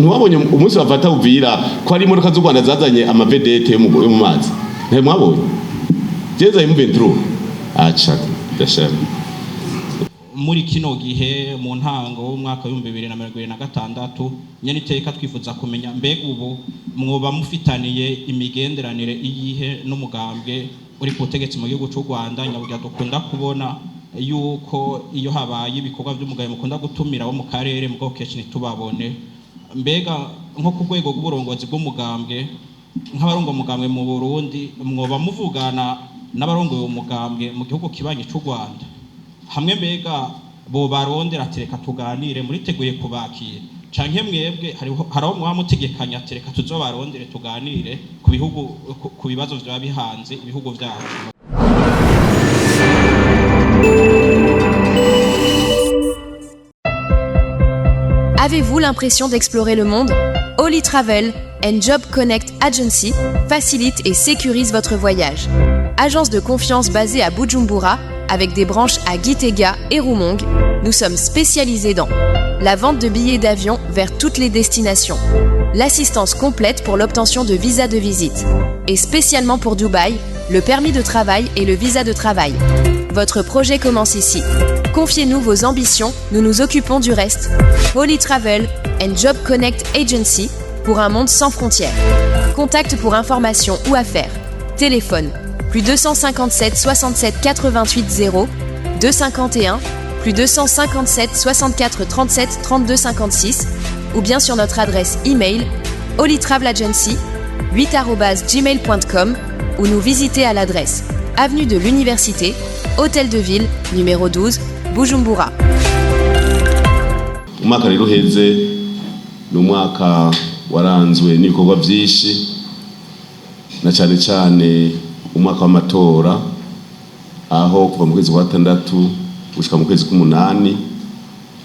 Ntiwabonye umunsi bafata Uvira ko ari imodoka z'u Rwanda zazanye ama vedettes yo mu mazi? Ntimwabonye jeza M23 aca ndashaka. Muri kino gihe, mu ntango w'umwaka w'2026, nyene iteka twifuza kumenya: mbega ubu mwoba mufitaniye imigenderanire iyihe n'umugambwe uri ku butegetsi mu gihugu c'u Rwanda? Nyaburya dukunda kubona yuko iyo habaye ibikorwa vy'umugayo mukunda gutumira bo mu karere, mugabo kenshi ntitubabone. Mbega nko ku rwego rw'uburongozi bw'umugambwe, nk'abarongo umugambwe mu Burundi, mwoba muvugana n'abarongoye umugambwe mu gihugu kibanyi c'u Rwanda? Hamwe mbega bobarondera ati: "Reka tuganire", muriteguye kubakira? Canke mwebwe hariho mwaba mutegekanya ati: "Reka tuzobarondere tuganire ku bihugu, ku bibazo vyoba bihanze ibihugu vyacu"? Avez-vous l'impression d'explorer le monde? Holy Travel and Job Connect Agency facilite et sécurise votre voyage. Agence de confiance basée à Bujumbura, avec des branches à Gitega et Rumonge, nous sommes spécialisés dans la vente de billets d'avion vers toutes les destinations, l'assistance complète pour l'obtention de visas de visite, et spécialement pour Dubaï, le permis de travail et le visa de travail. Votre projet commence ici. Confiez-nous vos ambitions, nous nous occupons du reste. Holy Travel and Job Connect Agency pour un monde sans frontières. Contact pour information ou affaires. Téléphone +257 67 88 0 251 +257 64 37 32 56 ou bien sur notre adresse email holytravelagency 8@gmail.com ou nous visiter à l'adresse avenue de l'Université, Hôtel de Ville, numéro 12, Bujumbura. Umwaka rero uheze ni umwaka waranzwe n'ibikorwa byinshi, na cyane cyane umwaka w'amatora, aho kuva mu kwezi kwa gatandatu gushika mu kwezi k'umunani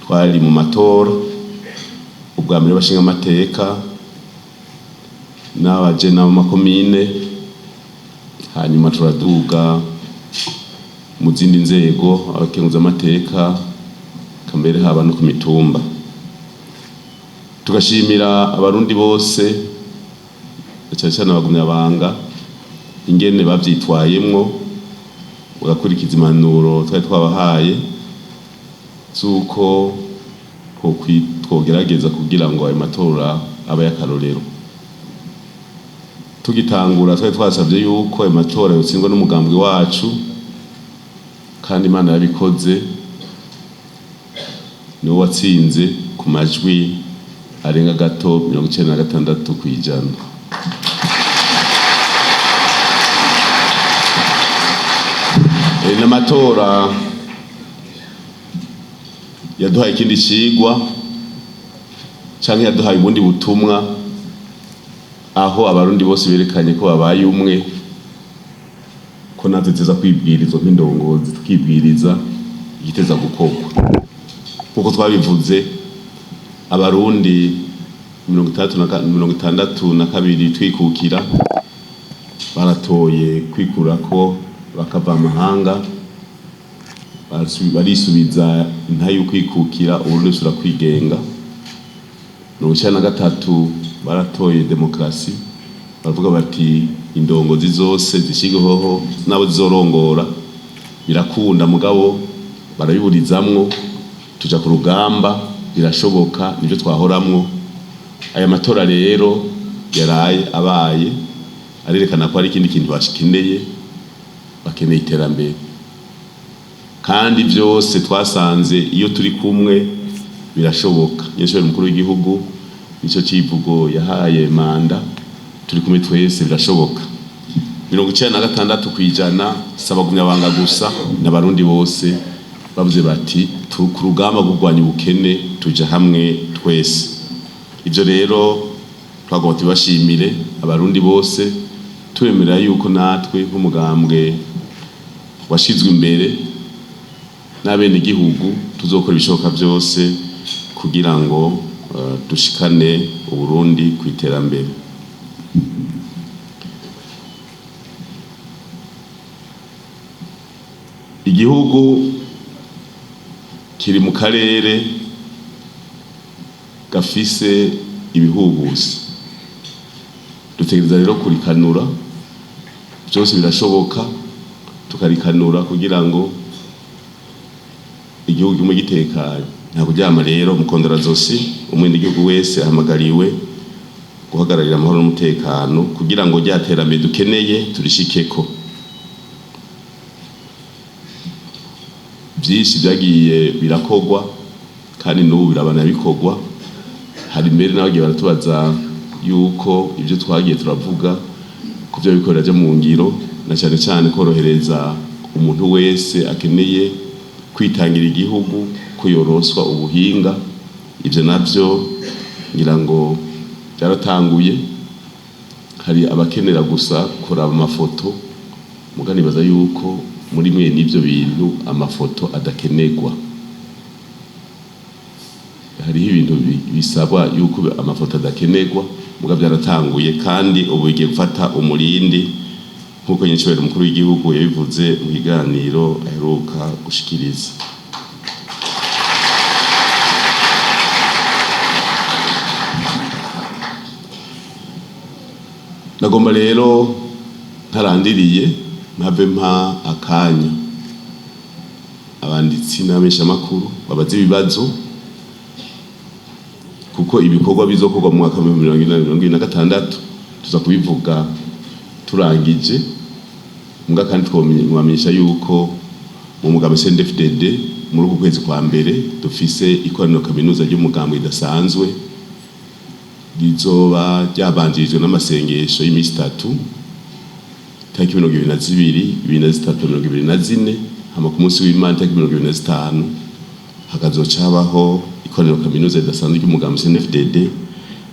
twari mu matora. Ubwa mbere bashinga amateka n'abajena mu makomine, hanyuma turaduga mu zindi nzego, abakenguzamateka, kambere haba no ku mitumba. Tugashimira Abarundi bose, cyane cyane abagumyabanga, ingene bavyitwayemwo bagakurikiza impanuro twari twabahaye z'uko twogerageza kugira ngo ayo matora abe y'akarorero. Tugitangura twari twasabye yuko ayo matora yotsindwa n'umugambwe wacu, kandi Imana yabikoze, niwo watsinze ku majwi arenga gato 96%. N'amatora yaduhaye ikindi cigwa canke yaduhaye ubundi butumwa, aho Abarundi bose berekanye ko babaye umwe, ko natwe tuza kwibwirizwa nk'indongozi, tukibwiriza igiteza gukorwa nkuko twabivuze. Abarundi 62 twikukira baratoye kwikurako, bakava amahanga, barisubiza intahe y'ukwikukira, Uburundi busubira kwigenga. 93 baratoye demokarasi, baravuga bati: "Indongozi zose zishigweho n'abo zizorongora." Birakunda, mugabo barabiburizamwo, tuja ku rugamba, birashoboka, nivyo twahoramwo. Aya matora rero yaraye abaye arerekana ko hari ikindi kintu bakeneye: bakeneye iterambere. Kandi byose twasanze iyo turi kumwe birashoboka. Nyeshuri mukuru w'igihugu nicyo civugo yahaye manda: "Turi kumwe twese birashoboka." 96% si abagumyabanga gusa, n'Abarundi bose bavuze bati: "Ku rugamba rwo kurwanya ubukene tuja hamwe twese." Ibyo rero twagomba tubashimire Abarundi bose, tubemera yuko natwe nk'umugambwe washizwe imbere n'abenegihugu tuzokora ibishoboka byose kugira ngo dushikane Uburundi ku iterambere. Igihugu kiri mu karere gafise ibihuhusi. Dutegereza rero kurikanura, byose birashoboka, tukarikanura kugira ngo igihugu kimwe gitekanye. Nta kuryama rero mukondora-zosi. Umwenegihugu wese ahamagariwe guhagararira amahoro n'umutekano kugira ngo rya terambere dukeneye turishikeko. Byinshi byagiye birakogwa kandi n'ubu birabana bikorwa. Hari mbere n'abagiye baratubaza yuko ibyo twagiye turavuga ko byo bikorera byo mu ngiro, na cyane cyane korohereza umuntu wese akeneye kwitangira igihugu ko yoroswa ubuhinga. Ibyo nabyo ngira ngo byaratanguye. Hari abakenera gusa kuraba amafoto, muganibaza yuko muri mwe n'ibyo bintu amafoto adakenerwa. Hariho ibintu bisaba yuko amafoto adakenerwa, muga byaratanguye kandi ubu bigiye gufata umurindi nk'uko nyinshi umukuru w'igihugu yabivuze mu kiganiro aheruka gushikiriza. Nagomba rero ntarandiriye mpave mpa akanya abanditsi n'abamenyeshamakuru babaze ibibazo, kuko ibikorwa bizokorwa mu mwaka wa 2026 tuza kubivuga turangije. Mbwa kandi twamenyesha yuko mu mugambi CNDD-FDD muri uku kwezi kwa mbere dufise ikoraniro kaminuza ry'umugambi ridasanzwe, rizoba ryabanjirijwe n'amasengesho y'iminsi itatu, tariki 22, 23, 24, hama ku munsi w'Imana tariki 25 hakazoca habaho ikoraniro kaminuza ridasanzwe ry'umugambi CNDD-FDD.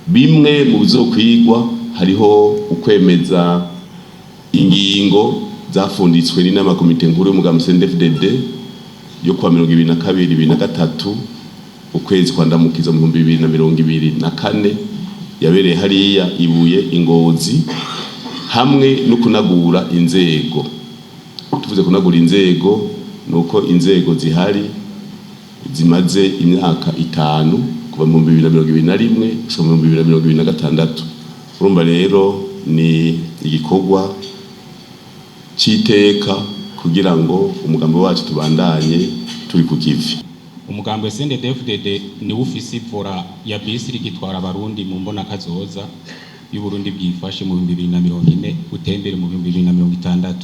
Bimwe mu bizokwigwa hariho ukwemeza ingingo zafunditswe n'inama komite nkuru y'umugambi CNDD-FDD yo kuwa 22, 23 ukwezi kwa Ndamukiza mu 2024, yabereye hariya Ibuye Ingozi, hamwe no kunagura inzego. Tuvuze kunagura inzego nuko inzego zihari zimaze imyaka 5, kuva mu 2021 gushika mu 2026. Urumva rero ni igikorwa c'iteka kugira ngo umugambi wacu tubandanye turi ku kivi. Umugambi CNDD-FDD niwo ufise ivora ya bisi rigitwara abarundi mu mbona kazoza y'Uburundi bwifashe mu 2040 utembere mu 2060.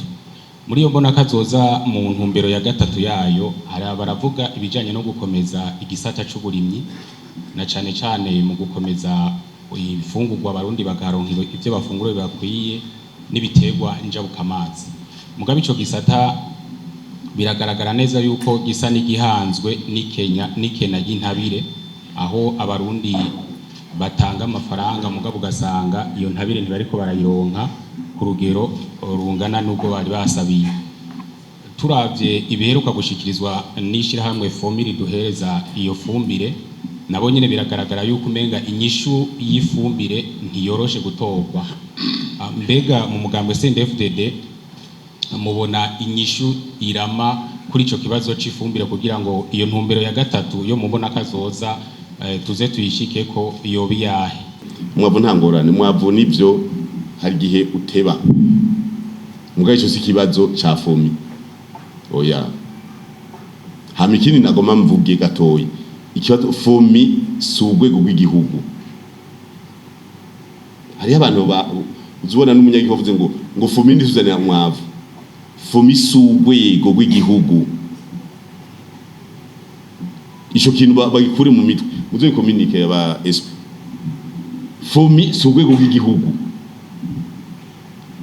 Muri iyo mbona kazoza, mu ntumbero ya gatatu yayo, hari baravuga ibijanye no gukomeza igisata c'uburimyi, na cane cane mu gukomeza ifungurwa, abarundi bakaronka ivyo bafungura bibakwiye n'ibiterwa njabukamazi. Mugabe ico gisata biragaragara neza yuko gisa n'igihanzwe n'ikenya n'ikena ry'intabire, aho abarundi batanga amafaranga mugabo ugasanga iyo ntabire ntibariko barayironka ku rugero rungana n'ubwo bari basabiye. Turavye ibiheruka gushikirizwa n'ishirahamwe FOMI riduhereza iyo fumbire, nabo nyene biragaragara yuko umenga inyishu y'ifumbire ntiyoroshe gutorwa. Mbega mu mugambwe CNDD-FDD mubona inyishu irama kuri ico kibazo c'ifumbire kugira ngo iyo ntumbero ya gatatu yo mubona kazoza tuze tuyishikeko yoba iyahe? Umwavu nta ngorane, umwavu nivyo hari igihe uteba, mugabo ico si ikibazo ca FOMI, oya. Hama ikindi nagomba mvuge gatoyi, ikibazo FOMI si urwego rw'igihugu. Hariho abantu uzubona n'umunyagihugu avuze ngo FOMI ntituzanira umwavu. FOMI si urwego rw'igihugu, ico kintu bagikure mu mitwe, muze communique aba SP. FOMI si urwego rw'igihugu,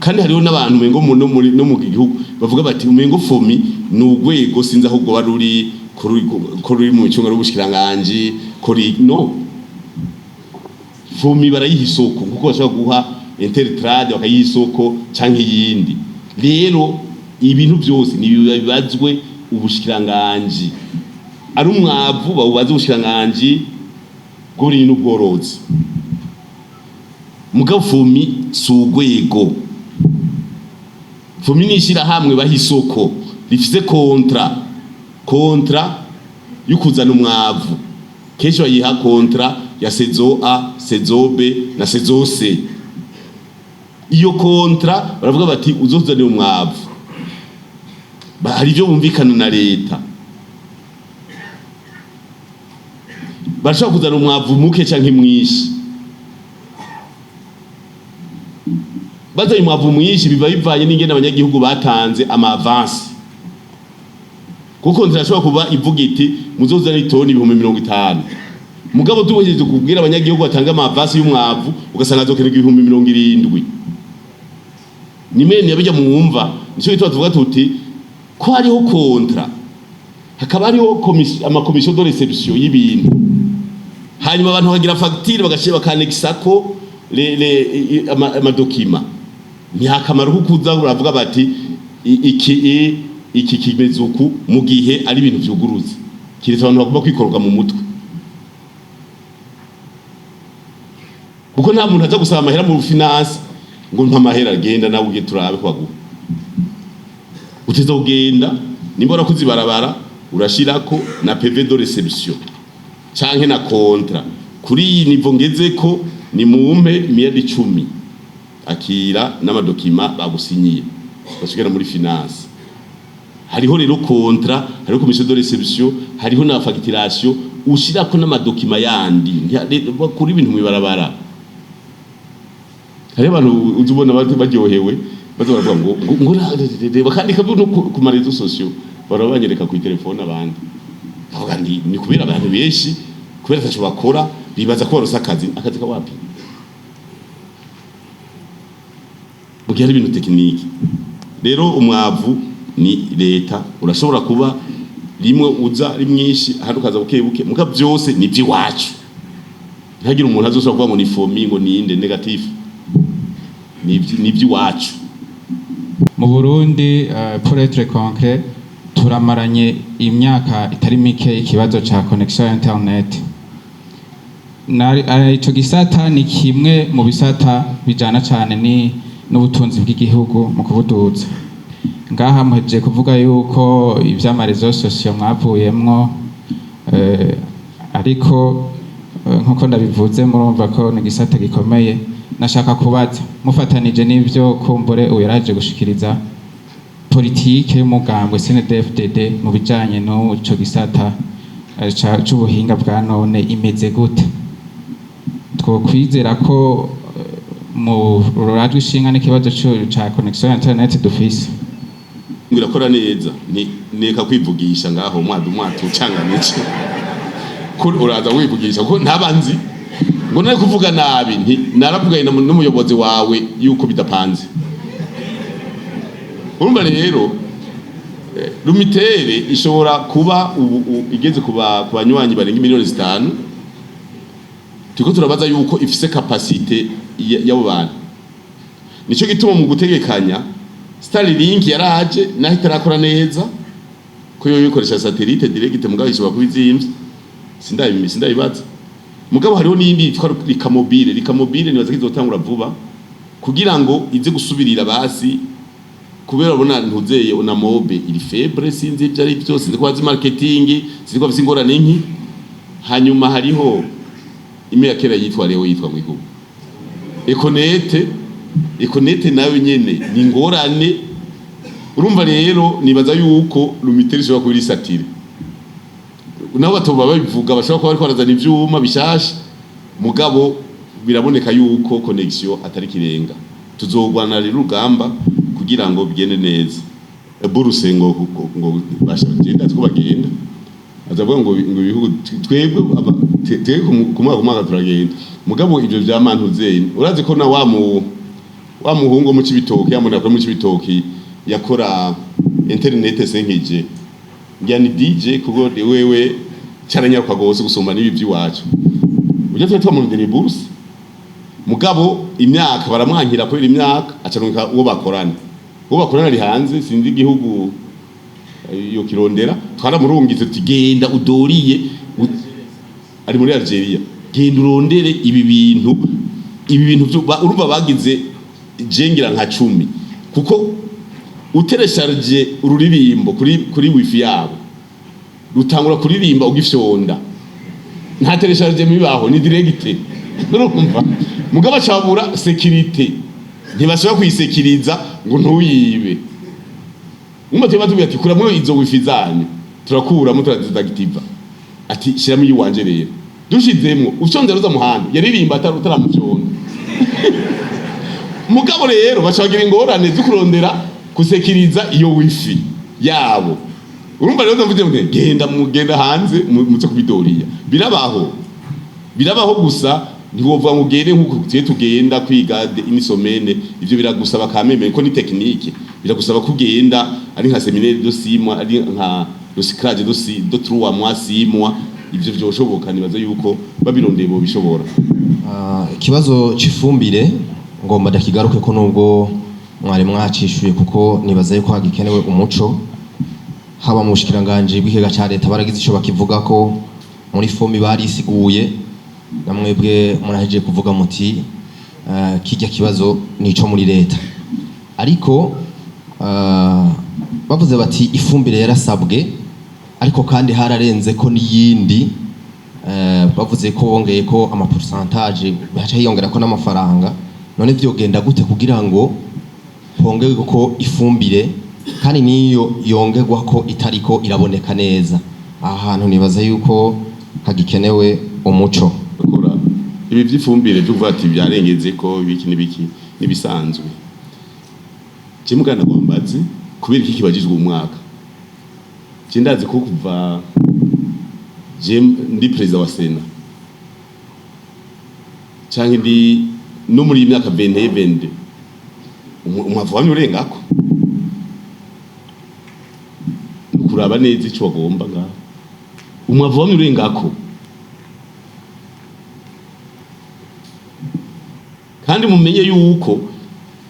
kandi hariho n'abantu umengo no muri no mu gihugu bavuga bati umengo FOMI ni urwego, sinzi aho rwoba ruri, ko ruri mu micunga y'ubushikiranganji ko no FOMI barayiha isoko nkuko bashobora guha Intertrade bakayiha isoko canke iyindi. Rero ibintu byose ni bibazwe ubushikiranganji, ari umwavu bawubaze ubushikiranganji bw'uburimyi n'ubworozi, mugabo FOMI si urwego. FOMI ni ishyirahamwe baha isoko rifise contrat yo kuzana umwavu, kenshi bayiha contrat ya saison A, saison B na saison C. Iyo contrat baravuga bati uzozanira umwavu. Hari ibyo bumvikana na leta, barashobora kuzana umwavu muke canke mwinshi. Bazanye umwavu mwinshi biba bivanye n'ingene abanyagihugu batanze ama avance, kuko nzirashobora kuba ivuga iti muzozana itoni 50,000, mugabo tubohejeje kubwira abanyagihugu batanga ama avance y'umwavu, ugasanga azokenerwa 70,000. Ni mene yabijya mwumva. Nico gituma tuvuga tuti ko hariho contrat, hakaba hariho ama commission de réception y'ibintu, hanyuma abantu bakagira facture, bagashira bakanexako les ama documents. Nta kamaro ko kuza uravuga bati iki kimeze uku, mu gihe ari ibintu vyuguruza, kiretse abantu bagomba kwikoroga mu mutwe, kuko nta muntu aza gusaba amahera mu finance ngo mpa amahera, agenda nawe ugiye turabe ko baguha. Uteza kugenda nimba warakoze ibarabara, urashirako na PV de réception canke na contrat. Kuri iyi niveau ngezeko, ni mumpe 10 miliyari, akira n'ama documents bagusinyiye, bashigera muri finance. Hariho rero contrat, hariho commission de réception, hariho na facturation, ushirako n'ama documents yandi kuri ibintu mwibarabara. Hariho abantu uzi ubona baryohewe, baza baravuga ngo bakandika no ku ma réseaux sociaux, barabanyereka ku telefone abandi. Avuga ni kubera abantu benshi, kubera ataco bakora, bibaza ko baronse akazi. Akazi kawapi mu gihe ari ibintu technique? Rero umwavu ni leta, urashobora kuba rimwe uza ari mwinshi, ahandi ukaza buke buke, muga byose ni iby'iwacu. Ntihagire umuntu azosubira kuvuga ngo ni FOMI, ngo ni inde négatif, ni iby'iwacu. Mu Burundi, pour être concret, turamaranye imyaka itari mike ikibazo ca connexion internet. Ico gisata ni kimwe mu bisata bijana cane ni n'ubutunzi bw'igihugu mu kubuduza. Ngaha muhejeje kuvuga yuko ivy'ama réseaux sociaux mwavuyemwo, ariko nkuko ndabivuze, murumva ko ni igisata gikomeye. Nashaka kubaza, mufatanije n'ivyo kumbure uyu yaraje gushikiriza, politike y'umugambwe CNDD-FDD mu bijanye n'ico gisata c'ubuhinga bwa none imeze gute? Twokwizera ko mu rurajwe ishinga n'ikibazo ca connexion internet dufise? Ngo irakora neza, ni neka kwivugisha ngaho mwadu mwatu ucanganije ko uraza wivugisha ko ntabanzi ngo nari kuvuga nabi. Nti naravuganye n'umuyobozi wawe yuko bidapanze. Urumva rero, Lumitel ishobora kuba ubu igeze ku banywanyi barenga 5 miliyoni. Turiko turabaza yuko ifise capacité y'abo bantu. Nico gituma mu gutegekanya Starlink yaraje, naho itarakora neza, ko yo bikoresha satellite direct, mugabo ishobora kuba izimvye, sindabibaza. Mugabo hariho n'iyindi yitwa Lycamobile. Lycamobile nibaza ko izotangura vuba kugira ngo ize gusubirira basi, kubera ubona ntuzeye Onamob iri faible, sinzi ibyo ari byo, sinzi ko bazi marketing, sinzi ko bafise ingorane nki. Hanyuma hariho imwe ya kera yitwa Leo, yitwa ngo Econet. Econet nayo nyene ni ingorane. Urumva rero, nibaza yuko Lumitel ishobora kuba iri saturée, nabo batoba babivuga, bashobora kuba bariko barazana ivyuma bishasha, mugabo biraboneka yuko connexion atari kirenga. Tuzogwana rero urugamba kugira ngo bigende neza. Buruse ngo basha bagenda ko bagenda, azavuga ngo ibihugu twebwe twebwe ku mwaka ku mwaka turagenda. Mugabo ivyo vya mantuzeye, urazi ko na wa muhungu mu Cibitoki yamubona akora mu Cibitoki, yakora internet 5G, ngira ni DJ, kuko wewe caranyaruka gose gusumba n'ibi vy'iwacu. Ujya twe twamurondera bourse, mugabo imyaka baramwankira kubera imyaka, acaronka uwo bakorana ari hanze, sinzi igihugu yo kirondera. Twaramurungitse tuti genda udoriye, ari muri Algeria, genda urondere ibi bintu urumva bagize jengira nka 10, kuko uteresharje ururirimbo kuri wifi yabo, rutangura kuririmba ugifyonda. Nta téléchargement bibaho, ni direct. Urumva, mugabo acabura sécurité, ntibashobora kuyisekiriza ngo ntuyibe. Umva, tuba tubwira ati: "Kuramwo izo wifi zanyu." Turakuramo, turazidactiva. Ati: "Shiramo iyiwanje." Rero dushizemwo, ufyonze ruza muhanda yaririmba atari utaramufyonda. Mugabo rero baca bagira ingorane zo kurondera kusekiriza iyo wifi yabo. Urumva rero, ndavuze ngo genda, mugenda hanze, muze kubidoriya. Birabaho, birabaho. Gusa ntiwovuga ngo ugende nkuko tugiye tugenda kwiga une semaine. Ivyo biragusaba kameme ko ni technique, biragusaba ko ugenda ari nka séminaire de 6 mois, ari nka recyclage de 3 mois, 6 mois. Ivyo vyoshoboka, nibaza yuko babirondeye bo bishobora. Ikibazo c'ifumbire ngomba ndakigaruke ko nubwo mwari mwacishuye, kuko nibaza yuko hagikenewe umuco. Haba mu bushikiranganji bw'ikigega ca leta baragize ico bakivuga ko muri FOMI barisiguye, na mwebwe murahejeje kuvuga muti kirya kibazo nico muri leta. Ariko bavuze bati ifumbire yarasabwe, ariko kandi hararenze ko n'iyindi. Bavuze ko bongeye ko ama pourcentage, haca hiyongera ko n'amafaranga. None vyogenda gute kugira ngo hongerwe ko ifumbire kandi niyo yongerwa ko itariko iraboneka neza? Aha hantu nibaza yuko hagikenewe umuco. Bakora ibi vy'ifumbire byo kuvuga ati byarengeze ko ibiki n'ibiki nibisanzwe. Je mugana gwambazi kubera iki kibajijwe umwaka. Je ndazi ko kuva je ndi président wa Sénat canke ndi no muri iyi myaka 21, 22, umwavu wamye urengako. Ni ukuraba neza ico bagomba ngaho. Umwavu wamye urengako. Kandi mumenye yuko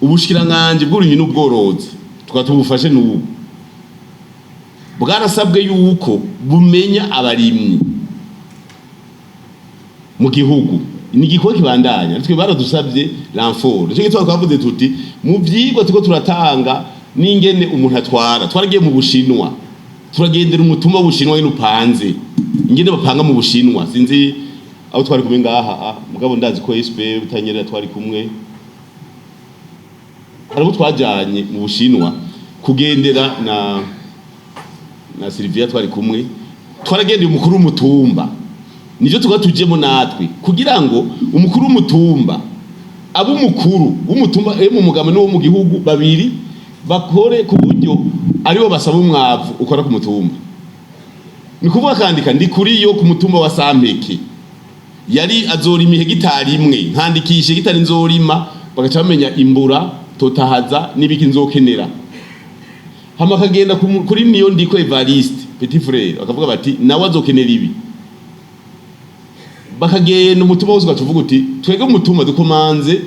ubushikiranganji bw'uburimyi n'ubworozi tukaba tubufashe n'ubu, bwarasabwe yuko bumenya abarimyi mu gihugu. Ni igikorwa kibandanya. Twe baradusabye renfort. Nico gituma twavuze tuti mu vyigwa turiko turatanga n'ingene umuntu atwara. Twaragiye mu Bushinwa, turagendera umutumba w'Ubushinwa nyene upanze, ingene bapanga mu Bushinwa. Sinzi aho twari kumwe ngaha, mugabo ndazi ko SP Butanyerera twari kumwe. Hari abo twajanye mu Bushinwa kugendera na Sylvia, twari kumwe, twaragendeye umukuru w'umutumba. Nivyo tuba tujemo natwe kugira ngo umukuru w'umutumba abe umukuru w'umutumba mu mugabo n'uwo mu gihugu babiri bakore ku buryo aribo basaba umwavu ukora ku mutumba. Ni kuvuga kandika ndi kuri yo ku mutumba wa Sampeke, yari azorima hegitari imwe, nkandikisha hegitari nzorima, bagaca bamenya imbura totahaza n'ibiki nzokenera. Hama akagenda kuri niyo ndiko Evariste petit frère, bakavuga bati nawe azokenera ibi. Bakagenda umutumba wose ugaca uvuga uti twebwe umutumba dukomanze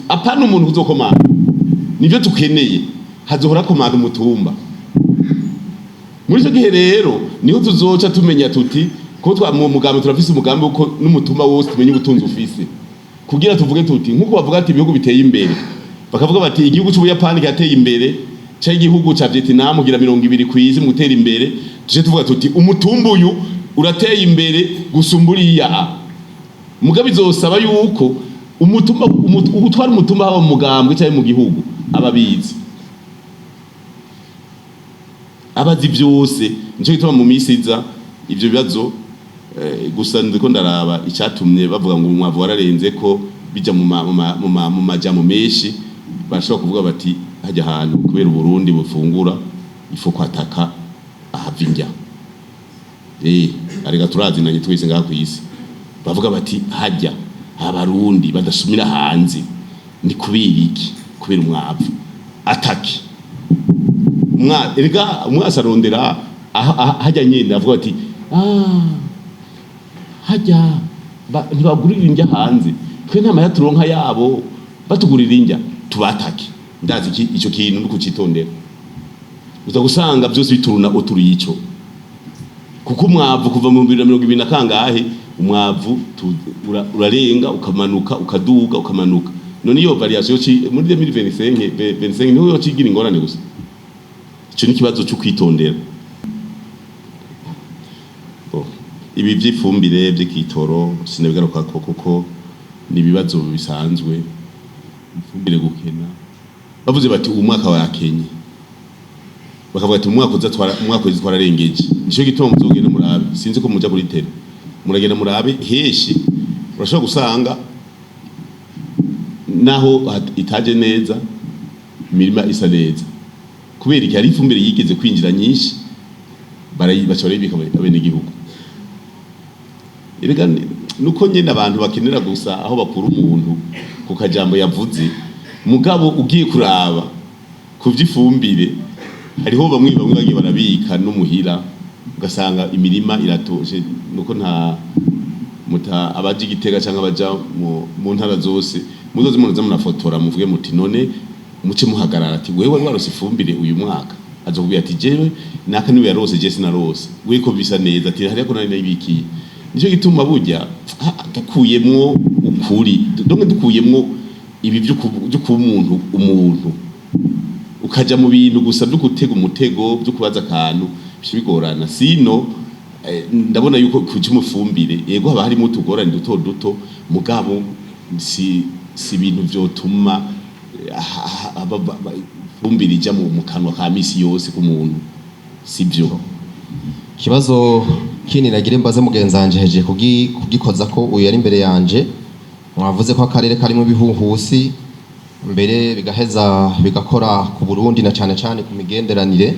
apana umuntu uzokomanda, nivyo tukeneye, hazohora komanda umutumba. Muri ico gihe rero niho tuzoca tumenya tuti ko twa mu mugambi turafise umugambi uko n'umutumba wose tumenye ubutunzi ufise, kugira tuvuge tuti nkuko bavuga ati ibihugu biteye imbere, bakavuga bati igihugu c'Ubuyapani kirateye imbere canke igihugu ca Vietnam gira 20 kw'isi mu gutera imbere, tuje tuvuga tuti umutumba uyu urateye imbere gusumba uriya. Mugabo izosaba yuko umutumba utwara umutumba, haba mu mugambwe canke mu gihugu, ababizi, abazi vyose. Nico gituma mu misi iza ivyo bibazo gusa ndiko ndaraba icatumye bavuga ngo umwavu wararenze ko bija mu majambo menshi. Bashobora kuvuga bati hajya ahantu kubera Uburundi bufungura ifo kwataka ahava indya. Arega turazinanye twese ngaha kw'isi. Bavuga bati hajya Abarundi badasumira hanze ni kubera iki? Kubera umwavu ataki. Erega umwasi arondera hajya nyene, avuga ati hajya ntibagurira indya hanze, twe nta mahera turonka yabo, batugurira indya tubatake. Ndazi ico kintu no kucitondera, uza gusanga byose bituruna autour y'ico, kuko umwavu kuva mu 2020 na kangahe umwavu urarenga, ukamanuka, ukaduga, ukamanuka. None iyo variation muri 2025 25 niho yocigira ingorane. Gusa ico ni ikibazo cyo kwitondera. Bon. Ibi vy'ifumbire vy'igitoro sinabigarukako kuko ni ibibazo bisanzwe. Ifumbire gukena, bavuze bati uwu mwaka wakenye, bakavuga ati mu mwaka uza twara, umwaka uza twararengeje. Nico gituma muzogenda murabe, sinzi ko muja kuri tele, muragenda murabe heshi urashobora gusanga naho itaje neza, imirima isa neza. Kubera iki? Hari ifumbire yigeze kwinjira nyinshi, baca barayibika abenegihugu. Erega nuko nyene abantu bakenera gusa aho bakura umuntu ku kajambo yavuze. Mugabo ugiye kuraba ku vy'ifumbire, hariho bamwe bamwe bagiye barabika n'umuhira, ugasanga imirima iratoshe. Nuko nta muta abaja Igitega canke abaja mu ntara zose, muzoze munoza munafotora, muvuge muti none muce muhagarara, ati wewe wari warose ifumbire uyu mwaka? Azokubwira ati jewe naka niwe yarose, je sinarose. We ko bisa neza, ati hariya ko nari nayibikiye. Nico gituma burya dukuyemwo ukuri, donc dukuyemwo ibi vyo kuba umuntu umuntu, ukaja mu bintu gusa byo gutega umutego, byo kubaza akantu, bica bigorana. Sino ndabona yuko kuca umufumbire, yego, haba harimo utugorane duto duto, mugabo si ibintu vyotuma ifumbire ija mu kanwa ka misi yose k'umuntu, sivyo. Ikibazo kindi nagire mbaze mugenzi wanje, hejeje kugikoza ko uyu yari imbere yanje. Mwavuze ko akarere karimo ibihuhusi, mbere bigaheza bigakora ku Burundi na cane cane ku migenderanire,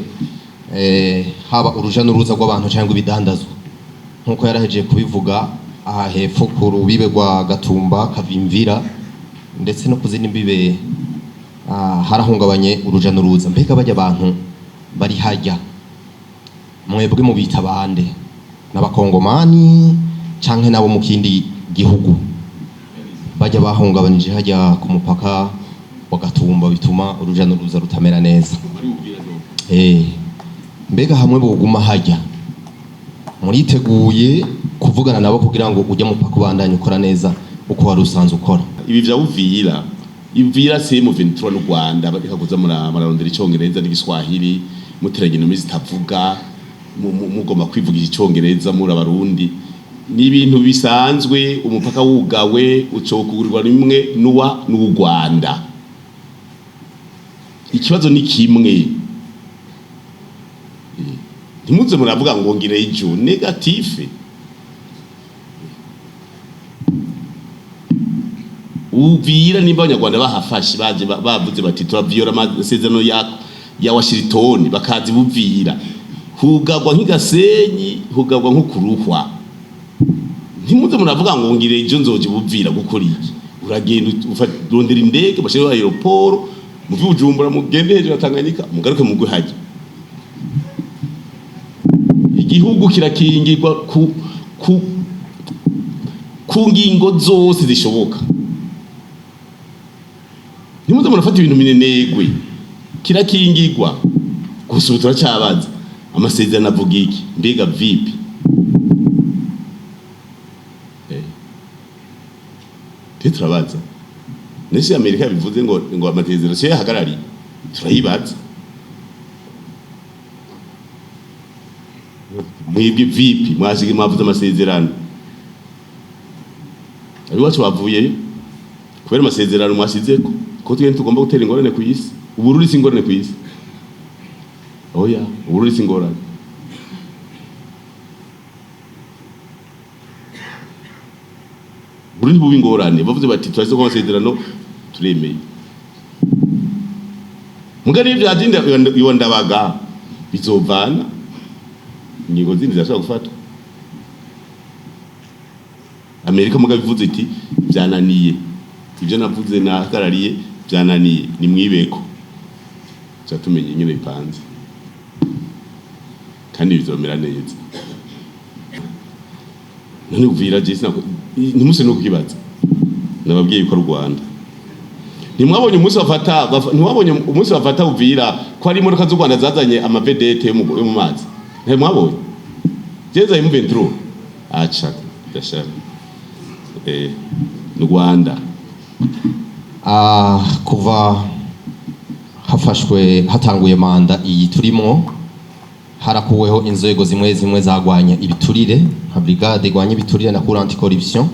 haba uruja n'uruza rw'abantu cyangwa ibidandazwa, nkuko yarahejeje kubivuga aha hepfo ku rubibe rwa Gatumba, Kavimvira, ndetse no ku zindi mbibe, harahungabanye uruja n'uruza. Mbega bajya abantu bari hajya, mwebwe mubita bande? N'abakongomani canke nabo mu kindi gihugu bajya bahungabanije hajya ku mupaka wa Gatumba, bituma uruja n'uruza rutamera neza? Mbega hamwe boguma hajya, muriteguye kuvugana nabo kugira ngo ujye mupaka ubandanye ukora neza uko wari usanzwe ukora? Ibi vya Uvira, Uvira si M23 n'u Rwanda. Bareka kuza murarondera icongereza n'igiswahili, muteranya indimi zitavuga, mugomba kwivugisha icongereza muri abarundi. Ni ibintu bisanzwe. Umupaka wugawe, ucokugurirwa rimwe n'uwa n'u Rwanda. Ikibazo ni kimwe. Ntimuze muravuga ngo ngire ejo négatif. Uvira, nimba abanyarwanda bahafashe, baje bavuze bati turaviyora amasezerano ya Washington, bakaza Buvira, hugagwa nk'igasenyi, hugagwa nko kuruhwa. Ntimuze muravuga ngo ngire ejo nzoje Buvira gukora iki. Uragenda rondera indege, bashireho aéroport, muve Bujumbura mugende hejuru ya Tanganyika, mugaruke mugwe hajya. Igihugu kirakingirwa ku ngingo zose zishoboka. Ntimuze murafata ibintu minenegwe. Kirakingirwa gusa. Ubu turacyabaza amasezerano avuga iki? Mbega vipi? Twe turabaza nese Amerika yabivuze ngo amasezerano siyo yahagarariye, turayibaza mwebwe vipi? Mwasige mwavuze amasezerano, abiwacu bavuyeyo kubera amasezerano mwasizeko, ko twebwe tugomba gutera ingorane ku isi. Uburundi si ingorane ku isi, oya, Uburundi si ingorane. Burundi buba ingorane bavuze bati turasize ko amasezerano, turemeye. Mugari vyatinda iwa ndabaga bizovana, ingingo zindi zirashobora gufatwa. Amerika mugabo ivuze iti byananiye, ibyo navuze nahagarariye byananiye, nimwibeko, tuba tumenye ingene bipanze kandi bizomera neza. None Uvira je ntimuse no kukibaza, nababwiye yuko ari u Rwanda. Ntimwabonye umunsi bafata ntimwabonye umunsi bafata Uvira ko hari imodoka z'u Rwanda zazanye amavedete yo mu mazi? Ntimwabonye jeza M23 aca ndashaka Rwanda. Kuva hafashwe, hatanguye manda iyi turimo, Harakuweho inzego zimwe zimwe zagwanya ibiturire, nka brigade igwanya ibiturire na cour anticorruption,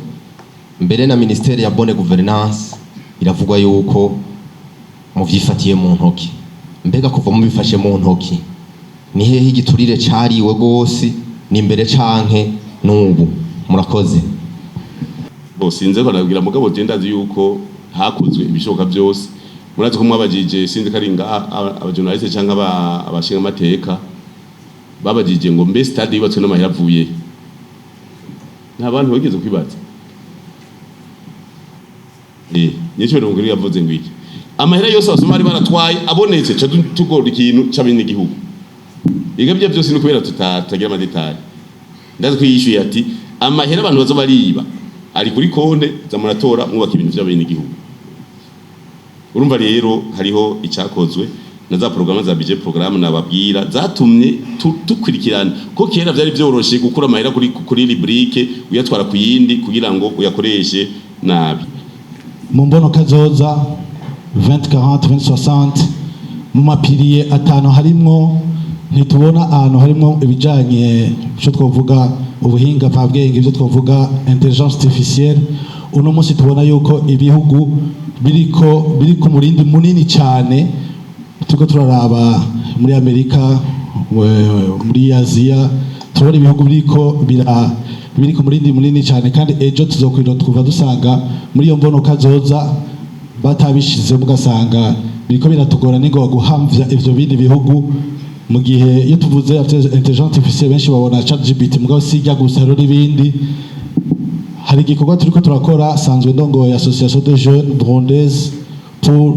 mbere na ministère ya bonne gouvernance iravugwa yuko muvyifatiye mu ntoki. Mbega kuva mubifashe mu ntoki, ni hehe igiturire cariwe gose? Ni imbere canke n'ubu? Murakoze. Bo sinze ko nabwira, mugabo je ndazi yuko hakozwe ibishoboka byose. Murazi ko mwabajije, sinzi ko ari nga abajournaliste canke abashinga amateka babajije ngo: "Mbe stade yubatswe n'amahera avuye?" Nta bantu bageze kwibaza. Nico rero yavuze ngo iki: amahera yose abasoma bari baratwaye abonetse, ca tugora ikintu c'abenegihugu. Iga byo byose ni kubera tutagira ama détails. Ndazi ko yishyuye ati: "Amahera abantu bazo bariba ari kuri konte za muratora mwubaka ibintu by'abenegihugu." Urumva rero hariho icyakozwe na za programme za budget programme nababwira zatumye tukurikirana, ko kera vyari vyoroshe gukura amahera kuri rubrique uyatwara ku yindi kugira ngo uyakoreshe nabi. Mu mbono kazoza 2040, 2060, mu ma piliers atanu harimwo, ntitubona ahantu harimwo ibijanye icyo twavuga ubuhinga mvabwenge, ibyo twavuga intelligence artificielle. Uno munsi tubona yuko ibihugu biriko biri ku murindi munini cyane. Turiko turaraba muri Amerika, muri Aziya, turabona ibihugu biriko bira biri ku murindi munini cyane, kandi ejo tuzokwira twuva dusanga muri iyo mbono kazoza batabishizemo, ugasanga biriko biratugora ningo guhamvya ivyo bindi bihugu. Mu gihe iyo tuvuze intelligence artificielle, benshi babona ChatGPT, mugabo sijya gusa, hariho n'ibindi. Hari igikorwa turiko turakora. Sanzwe ndongoye Association de jeunes burundaises pour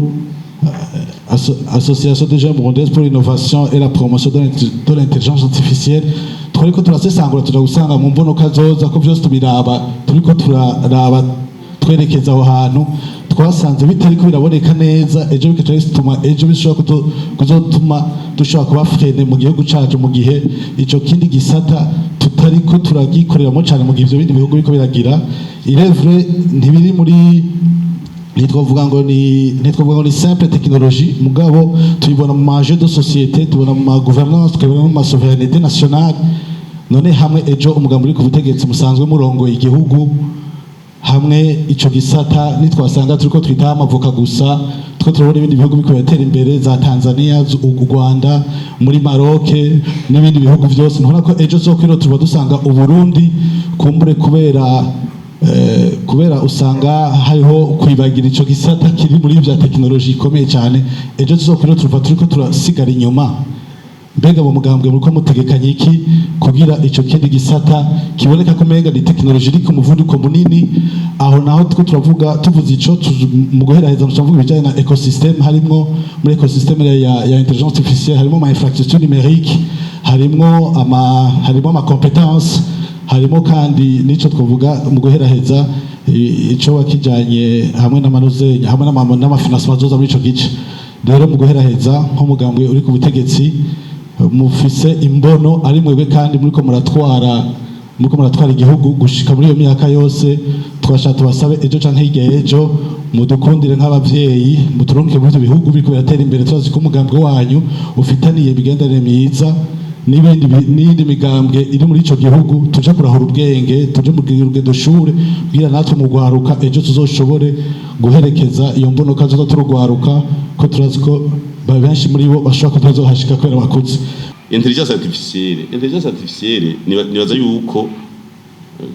Association des jeunes burundaises pour l'innovation et la promotion de l'intelligence artificielle. Twariko turasesangura, tuja gusanga mu mbono kazoza ko vyose tubiraba, turiko turaraba twerekeza aho hantu, twasanze bitariko biraboneka neza. Ejo bikaca bituma, ejo bishobora kuzotuma dushobora kuba freinés mu gihugu cacu, mu gihe ico kindi gisata tutariko turagikoreramo cane, mu gihe ivyo bindi bihugu biriko biragira irevre. Ntibiri muri, ntitwovuga ngo ni simple technologie, mugabo tubibona mu ma jeux de société, tubona mu ma gouvernance, tukabibona mu ma souveraineté nationale. None hamwe ejo umugambi uri ku butegetsi musanzwe murongoye igihugu, hamwe ico gisata nitwasanga turiko twitaho amavoka gusa, two turabona ibindi bihugu biriko biratera imbere, za Tanzania, u Rwanda, muri Maroc n'ibindi bihugu vyose, ntubona ko ejo zokwiro tuba dusanga Uburundi kumbure kubera usanga hariho kwibagira ico gisata kiri muri vya tekinoloji ikomeye cyane, ejo tuzokwiro tuva turiko turasigara inyuma? Mbega mu mugambwe muriko mutegekanya iki kugira ico kindi gisata kiboneka ko umenga ni tekinoloji iri ku muvuduko munini? Aho naho two turavuga, tuvuze ico mu guheraheza, turavuga ibijanye na écosystème. Harimwo muri écosystème ya intelligence artificielle harimo ama infrastructure numérique, harimo ama compétences, harimo kandi n'ico twavuga mu guheraheza ico wakijanye hamwe n'amanuzenya hamwe n'ama financement azoza muri ico gice. Rero mu guheraheza, nk'umugambwe uri ku butegetsi, mufise imbono ari mwebwe kandi muriko muratwara igihugu gushika muri iyo myaka yose, twashaka tubasabe ejo canke hirya y'ejo mudukundire nk'abavyeyi, muturungike muri ivyo bihugu biriko biratera imbere. Turazi ko umugambwe wanyu ufitaniye imigenderanire myiza n'iyindi migambwe iri muri ico gihugu, tuje kurahura ubwenge, tuje mu rugendo shure, kugira natwe mu gwaruka ejo tuzoshobore guherekeza iyo mbonoka zoza turugwaruka, ko turazi ko benshi muri bo bashobora kutazohashika kubera bakuze. Intelligence artificielle, nibaza yuko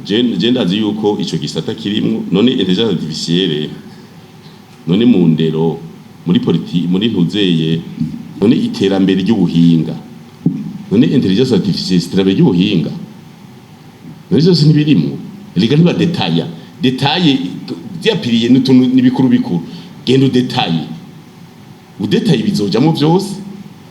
je ndazi yuko ico gisata kirimwo. None intelligence artificielle, none mu ndero, muri politiki, muri ntuzeye, none iterambere ry'ubuhinga, none intelligence artificielle iterambere ry'ubuhinga, none vyose ntibirimwo? Erega ntiba détailla détaille vyapiriye n'utuntu n'ibikuru bikuru. Genda udétaille, udétaille, bizojamwo vyose.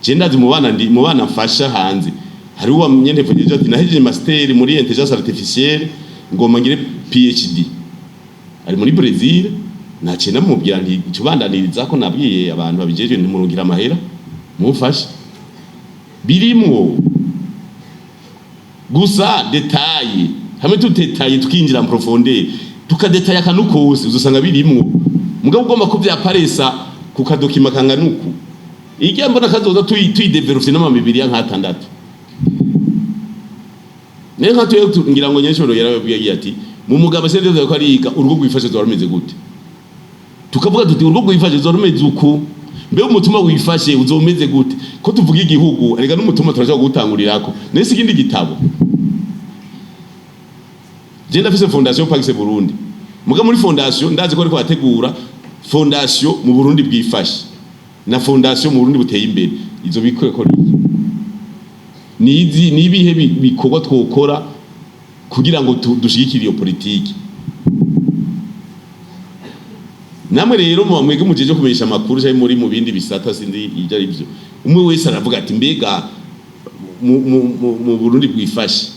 Je ndazi mu bana, ndi mu bana mfasha hanze, hari uwa nyentefonyeje ati: "Nahejeje master muri intelligence artificielle, ngomba ngire PhD." Ari muri Brazil. Naciye namubwira nti: "Ico bandaniriza ko nabwiye abantu babijejwe, ntimurungira amahera mumfashe." Birimwo gusa détail. Hamwe tutetaye, tukinjira en profondeur, tukadetaya akantu kose, uzosanga birimwo. Mugabo ugomba ko vyaparesa ku ka document kangana uku, irya mbona kazoza tuyidéveloppe n'amamibiriya nk'atandatu. Niyo nka tuye ngira ngo nyeshuro yarababwiye ati mu mugabo se ko ariga urugo rwifashe rwari rumeze gute? Tukavuga tuti urugo rwifashe rwari rumeze uku. Mbe umutima wifashe uzomeze gute? Ko tuvuga igihugu, erega n'umutima turashobora kuwutangurirako. Nese ikindi gitabo je ndafise Fondation Pax Burundi, muga muri fondation ndazi ko ariko bategura fondation mu Burundi bwifashe na fondation mu Burundi buteye imbere. Izo bikore ko nizi nibihe bikorwa twokora kugira ngo dushigikire iyo politiki. Namwe rero mwege mujeje kumenyesha amakuru cyangwa muri mu bindi bisata, sindi ibyo ari byo, umwe wese aravuga ati mbega mu Burundi bwifashe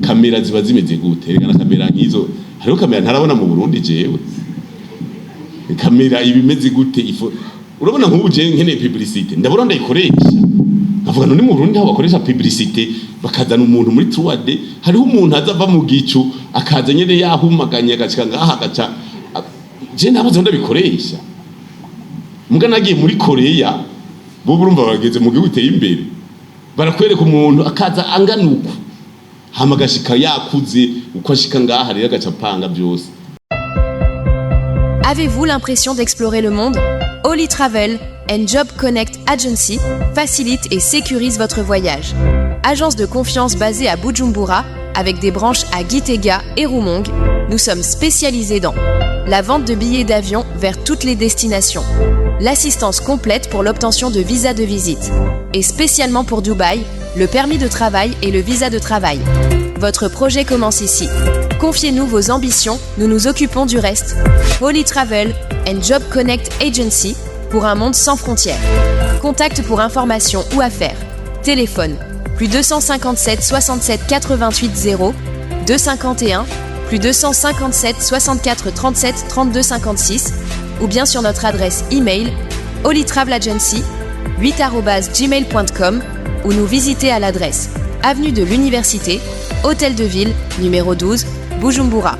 kamera ziba zimeze gute? Reka na kamera nk'izo, hariho kamera ntarabona mu Burundi jewe. Kamera ibimeze gute? Ifo urabona nk'ubu jewe nkeneye publicité, ndabona ndayikoresha, nkavuga none mu Burundi aho bakoresha publicité bakazana umuntu muri 3D, hariho umuntu aza ava mu gicu akaza nyene yahumaganye agacika ngaha agaca. Je nabuze ndabikoresha. Muga nagiye muri Korea, bo urumva bageze mu gihugu giteye imbere, barakwereka umuntu akaza angana uku, hama agashika yakuze uko ashika ngaha rero agaca apanga byose. Avez-vous l'impression d'explorer le monde? Oli Travel and Job Connect Agency facilite et sécurise votre voyage. Agence de confiance basée à Bujumbura, avec des branches à Gitega et Rumonge, nous sommes spécialisés dans la vente de billets d'avion vers toutes les destinations, l'assistance complète pour l'obtention de visas de visite, et spécialement pour Dubaï, le permis de travail et le visa de travail. Votre projet commence ici. Confiez-nous vos ambitions, nous nous occupons du reste. Holy Travel and Job Connect Agency pour un monde sans frontières. Contact pour informations ou affaires. Téléphone +257 67 88 0 251 +257 64 37 32 56 ou bien sur notre adresse email holytravelagency8@gmail.com ou nous visiter à l'adresse avenue de l'Université, Hôtel de Ville, numéro 12, Bujumbura.